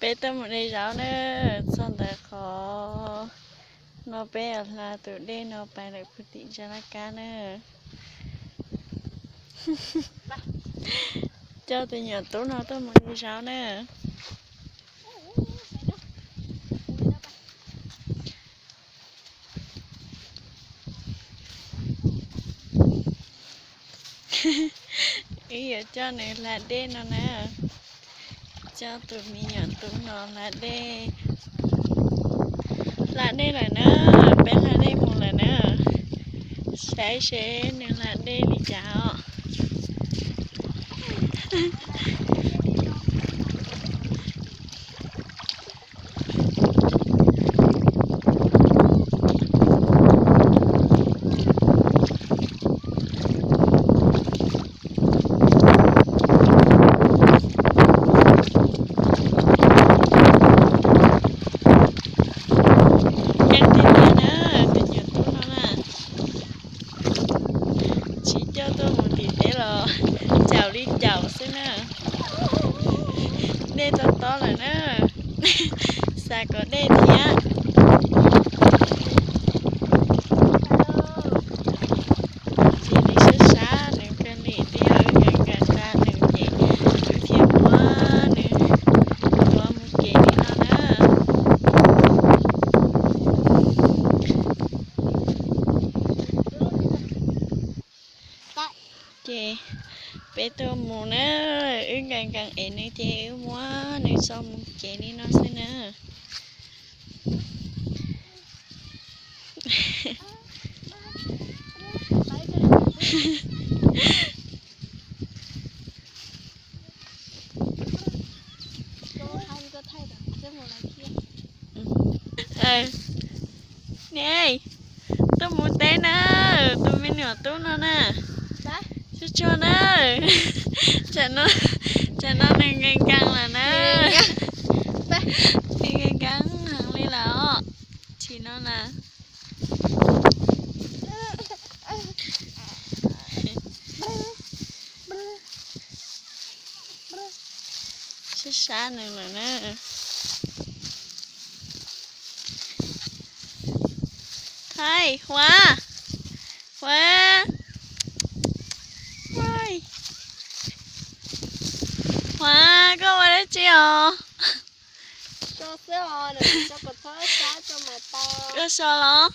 Peb tuaj mus de zaub na, txog ntawm qhov no peb hla tus dej no pais lawm puag tim ntsa laj kab na. Coj tus nyuam tub no tuaj mus de zaub na. Wb yuav coj nws hla dej no na. Coj tus me nyuam tub no hla dej. Hla dej lawm na, peb hla dej mus lawm na. Saib seb nws hla dej li cas os. Ceeb tiag tiag na, tus nyuam tub no na. Tsis coj tuaj mus tim teb los caum li caum xwb na. Dej tob tob lawm na, xav kom dej thiab. Ces nws sab sab nws kawg li thiab, wb nkees nkees nqa nws ces wb thiaj muab nws tuav mus kev li no na. Ces peb tuaj mus na, wb nkees nkees ev nws ces wb muab nws tso mus kev li no xwb na. Ne, tuaj mus teb na, tus me nyuam tub no na. Tsuag tsuag na. Tsam no, tsam no nws nkees nkees lawm na. Nws nkees nkees heev li lawm os. Tsis no na. Sab sab nws lawm na. Hais, Huav, Huav, Huav, koj ua dab tsi os? Koj so los?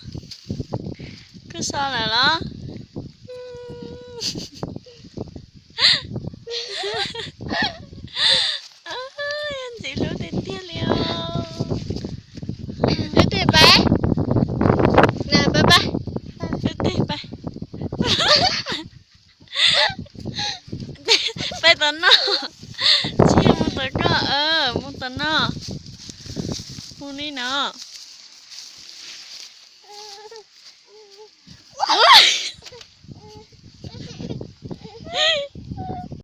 Koj so lawm los? Yog ntxim hlub tiag tiag li os. Wb tig pais, wb tig pais, pais tom no. Tsis yog mus tom koj, mus tom no. Mus li no.